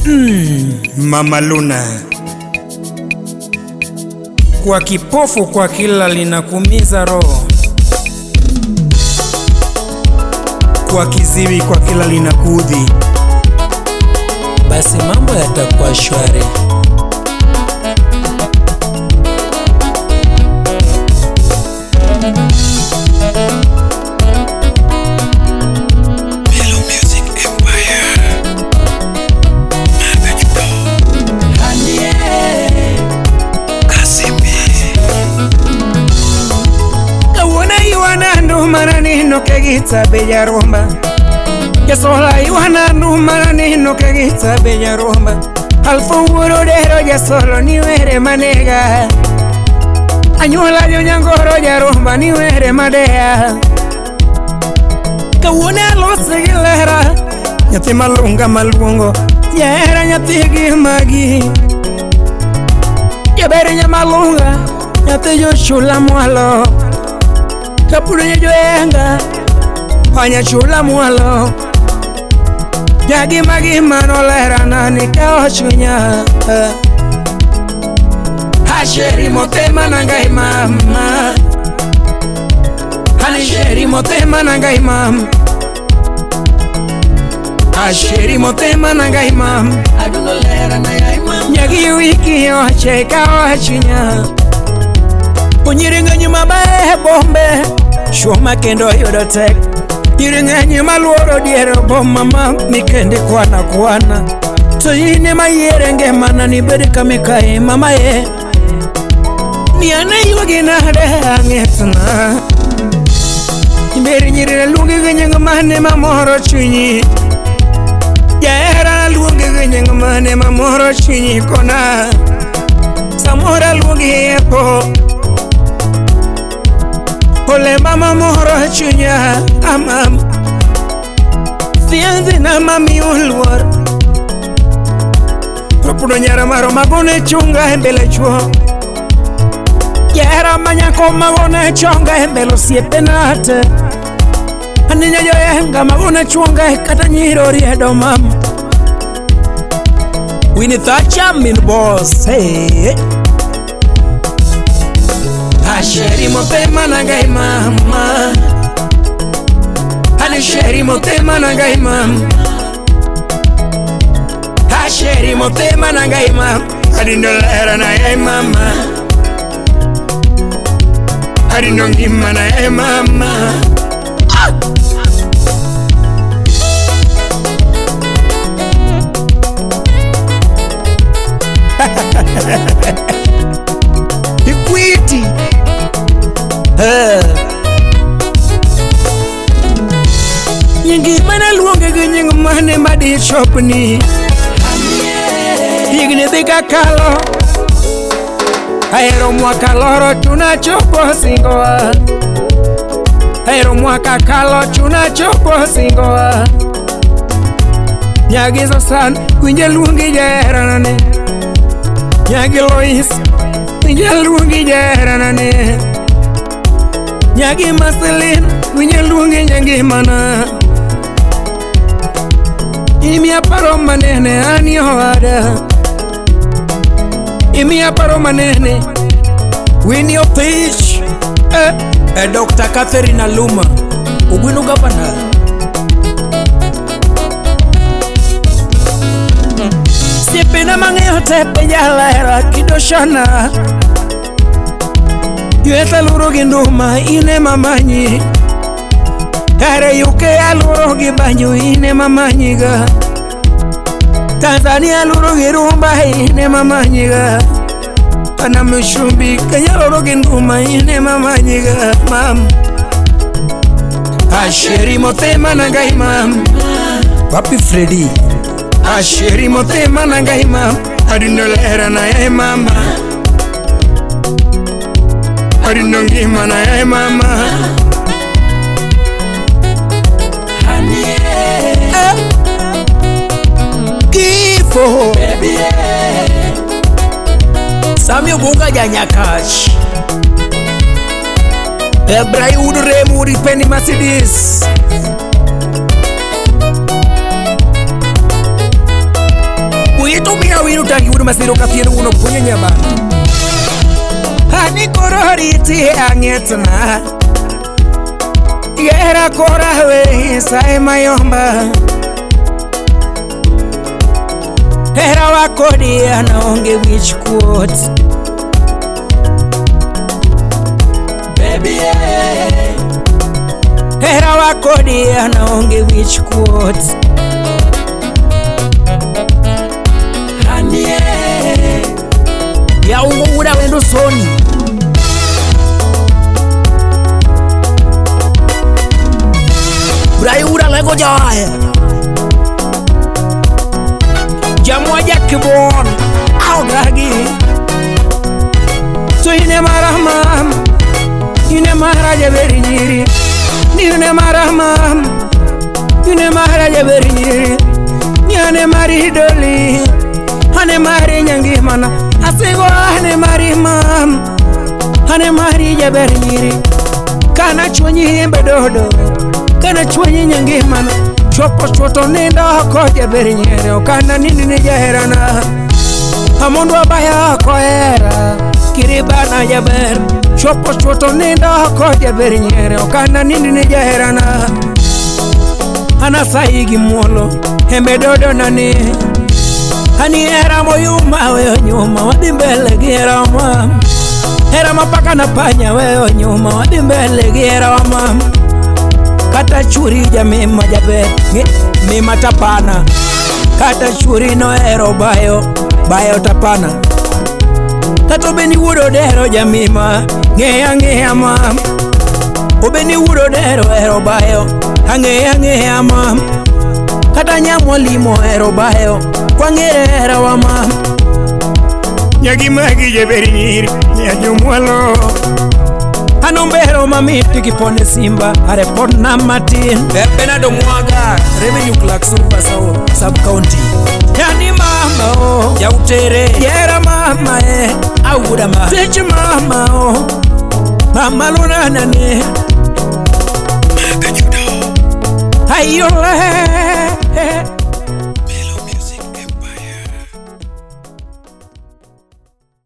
Mama Luna, kwa kipofu kwa kila linakumiza roho, kwa kiziwi kwa kila linakuudhi, basi mambo yatakuwa shwari. Kegitsa Yasola iwana numara nino kegitsa beja rumba. Alfo wurodero yasolo ni were manega. Anyuola jonyangoro ja rumba ni were madea. Kawuono alose gi lera, nyathi malunga maluongo, jahera nyathi gi magi. Jaber nyamalunga, nyathi jochula mwalo. Kapudo joenga, anyachula mwalo. Jagi magi manolera nani kao chunya. Hasheri motema nangai mama. Hasheri motema nangai mama. Hasheri motema nangai mama. Adunolera nangai mama. Jagi wiki oche kao chunya. Onyiringa nyuma bae bombe. Shuma kendo yudo tek. Iring'enyi maluoro dier boma ma mikende kwana kwana. To in ema yiere ngimana ni bed kama ikae mama ye. Ni ane yuagi nade ang'etna. Ber nyiri luongi gi nying mane mamoro chunyi. Jahera luongi gi nying mane mamoro chunyi kona. Samoro aluongi e po. Ole mama moro chunya amam. Fianzi na mami oluor. Propudo nyara maro magone chunga e mbele chuo. Jahera manyako magone chonga e mbele osiepena te. Aninya joenga magone chunga e kata nyiro riedo mama. Winnie Thatcher min boss hey. Asheri motema nangai mama. Asheri motema nangai mama. Asheri motema nangai mama. Adindolera na mama. Adindongima na mama. Ah! Equity. Nyingi mana luonge gi nying mane madichopni. Higni dhi kakalo. Ahero mwaka loro chuna chopo singowa. Ahero mwaka kalo chuna chopo singowa. Nyagi Susan winje luongi jaheranane. Nyagi Lois winje luongi jaheranane. Nyagi Marceline winje luongi nyangimana. Imiya paro manene ani owada. Imiya paro manene Winnie Opich. Dr. Catherine Aluma Ugwino Governor. Siepena mang'eyo te penjalera kidoshana. Yueta luro gi nduma ine mamanyi. Kare UK aluro gi banjo ine mamanyiga. Tanzania aluro gi rumba ine mamanyiga. Pana mshumbi Kenya aluro gi nduma ine mamanyiga mam. Asheri motema nangai mam. Papi Freddy. Asheri motema nangai mam. Adindolera na mama. Adindongima na mama. Kifo Sami Obunga Janyakach. Ebrai udure muri peni Mercedes. Wuod Masiro Kathieno wuon opuonjo nyabano. Ani koro riti ang'etna Gera kora we sae mayomba Hera wakodi anaonge wich kuot Baby yeah. Hera wakodi anaonge wich kuot Honey yeah. Ya ungo wuda wendo soni. Brai ura lego jaya. Jamwaja kibon aogagi To ine mara mam Ine mara jaberi nyiri Ine mara mam Ine mara jaberi nyiri Ane mari doli Ane mari nyangi mana Asigo ane mari mam Ane mari jaberi nyiri Kana chwenyi hembe dodo Kana chwenyi nyangi mana Chopo choto nindo oko jaberi nyiri Okana nini ni jaherana Amondo abaya oko hera Kiribana jaber Chopo choto nindo oko jaberi nyiri Okana nini ni jaherana Anasayi gi muolo Hembe dodo nani Ani hera moyuma weyo nyuma Wadhi mbele gi hera ma Hera mapaka na panya weyo nyuma Wadhi mbele gi hera ma Kata churi jamima jaber Mima tapana Kata churi nohero bayo Bayo tapana Kata obeni wuod odero jamima Ng'eya ng'eya ma Obeni wuod odero hero bayo Ang'eya ng'eya ma Kata nyamwalimo hero bayo Kwang'ere herawa ma Nyagi magi jaber nyiri Nyajomwalo Anombero mamit gipone simba Are pod na matin Bernardo Mwaga Revenue Clerk Super Sub County. Yani mama o Jautere Yera mama e Awuda ma Tich mama o Mama lunana ne Ayo